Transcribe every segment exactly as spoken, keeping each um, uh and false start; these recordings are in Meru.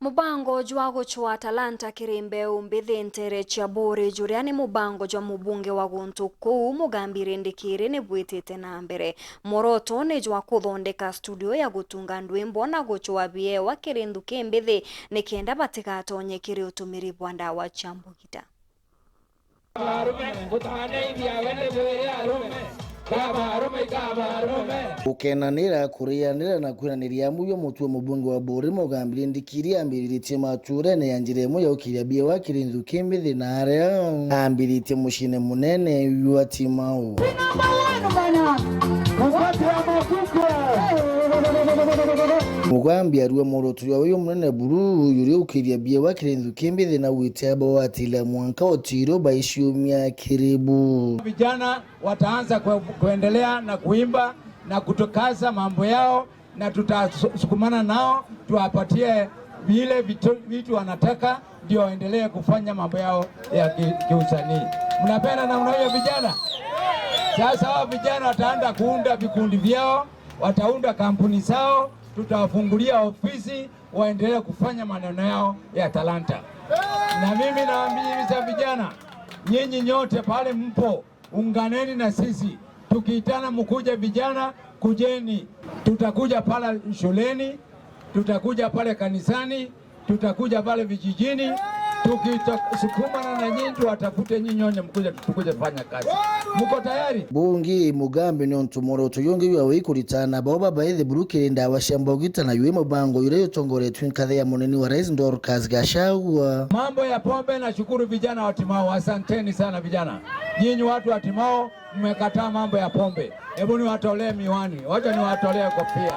Mubango jwa gucwaa talanta kiri mbeu mbithi ntere cia Buuri, juria ni mubango jwa mubunge wa guntu kuu, Mugambi Rindikiri, ni bwitite na mbere. Mworoto ni jwa kuthondeka studio ya gutunga ndwimbo na gucwaa biewa kiri nthuki mbithi, nikenda batigatonye kiri utumiri bwa ndawa cia mbugita. Abarume, gutaneithia we ni bwire arume. Kabarume, kabarume. Gukenanira, kurianira na kwinaniria amwe jwa mutu wa mubunge wa Buuri, Mugambi Rindikiri, ambiritie maturene ya njira imwe ya ukiria biewa kiri nthuki mbithi na aria ambiritie muciine munene jwa Timau. Mugambi arua mworoto jwawe jumunene buru, juria ukiria biewa kiri nthuki mbithi na gwitira bawatila mwanka utiro baiciumia kiri bu. Vijana wataanza kue-, kuendelea na kuimba na kutokaza mambo yao, na tutasukumana nao tuwapatie vile vitu, vitu wanataka, ndio waendelee kufanya mambo yao ya ki-, kiusanii. Mnapenda namna hiyo vijana? Sasa hao vijana wataanza kuunda vikundi vyao, wataunda kampuni zao, tutawafungulia ofisi waendelee kufanya maneno yao ya talanta. Na mimi nawaambia vijana, nyinyi nyote pale mpo, unganeni na sisi. Tukiitana mkuje vijana, kujeni. Tutakuja pale shuleni, tutakuja pale kanisani, tutakuja pale vijijini, tukisukumana na nyinyi, tuwatafute nyinyi nyote mkuje, tukuje fanya kazi. Mko tayari? Bungi Mugambi ni untu mworoto jungi jwawe ikuritana na bao babaithi buru kiri ndawa cia mbogita na yui mubango juria jutongoretue nkathi ya munene wa rais Dorcas Gachagua. Mambo ya pombe, nashukuru vijana wa Timau, asanteni sana vijana. Nyinyi watu wa Timau mmekataa mambo ya pombe. Hebu niwatolee miwani, wacha niwatolee kofia.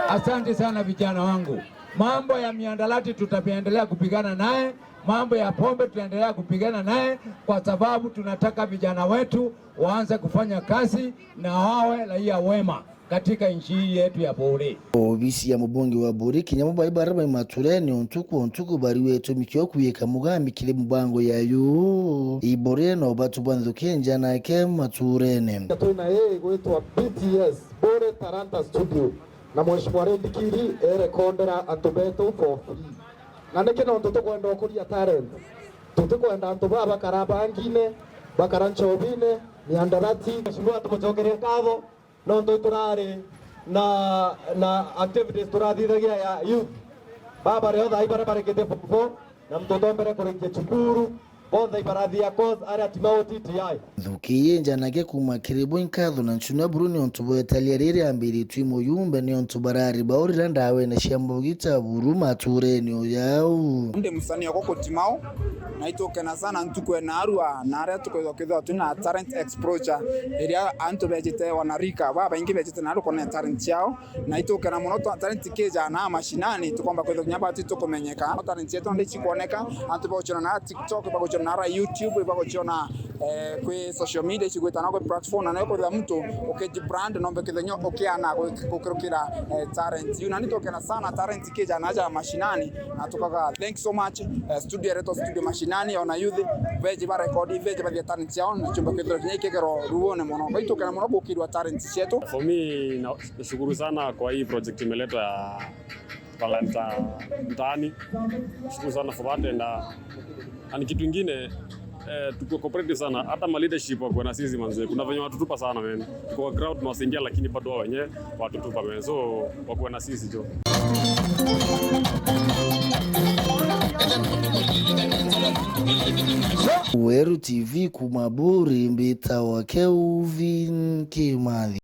Asante sana vijana wangu. Mambo ya miandarati tutaendelea kupigana naye, mambo ya pombe tutaendelea kupigana naye, kwa sababu tunataka vijana wetu waanze kufanya kazi na wawe raia wema katika nchi hii yetu ya Buuri. Obisi ya mubunge wa Buuri kinya bo bai baria bai maturene untuku untuku bariwe gitumi kio kwika Mugambi kiri mubango yayo. Iburie no batu bwa nthuki nja nake maturene. Twina ii igwitwa B T S, Buuri Talanta Studio, na Mheshimiwa Rindikiri erekondera antu betu for free. Na niki nontu tukwenda ukuria talent. Tutikwenda antu baa bakara bangine, bakara nchobine, miandarati. Mheshimiwa, tumucokerie nkatho. Nontu iturari na, na activities turathithagia ya youth. Baba reo thai baria barikite form four, na mtutombere kurikia cukuru, bonthe ibarathi ya course aria Timau T T I. Nthuki ii njanake kuuma kiri bo inkatho na nchuna buru ni untu bwetalia riri ambiritue muyumbe ni untu barari baurira ndawene cia mbogita buru matureni o yau. Ndi musani wa guku Timau, na itukena sana ntuku ena arua na aria tukwithwa kwithwa twina talent exposure, iria antu bejite wanarika babaingi bejite na arua kwona talent ciao, na itukena muno twa-, talent kija na mashinani, tukomba kwithwa kinya batu tukumenyeka. Talent yetu ndi cikwoneka, antu baguciona na TikTok, baguciona na YouTube, baguciona, eh, kwi social media, cigwitana kwi platform, na nayo kwithwa muntu ukijibrand, nombe kithenya ukiana gu-, gukirukira, eh, talent. Yu na nitukena sana talent kija na ja mashinani, na tukaga thank so much, eh, studio yetu, studio mashinani, ona youth, veji ba record, veji ba thia talent ciao, na chumba kithira kinya ikegero ruone muno. Kwa hiyo tukena muno gukirwa talent cietu. For me, na-, nashukuru sana kwa hii project imeletwa ya Talanta Mtaani. Nashukuru sana for that and, uh, and kitu ingine, eh, tuko cooperative sana, hata ma leadership wako na sisi manze. Kuna venye watutupa sana, man. Tuko kwa crowd tunawasaidia, lakini bado wao wenyewe watutupa, man. So, wakuwe na sisi jo. Weru T V kuuma Buuri, mbitawa Kelvin Kimathi.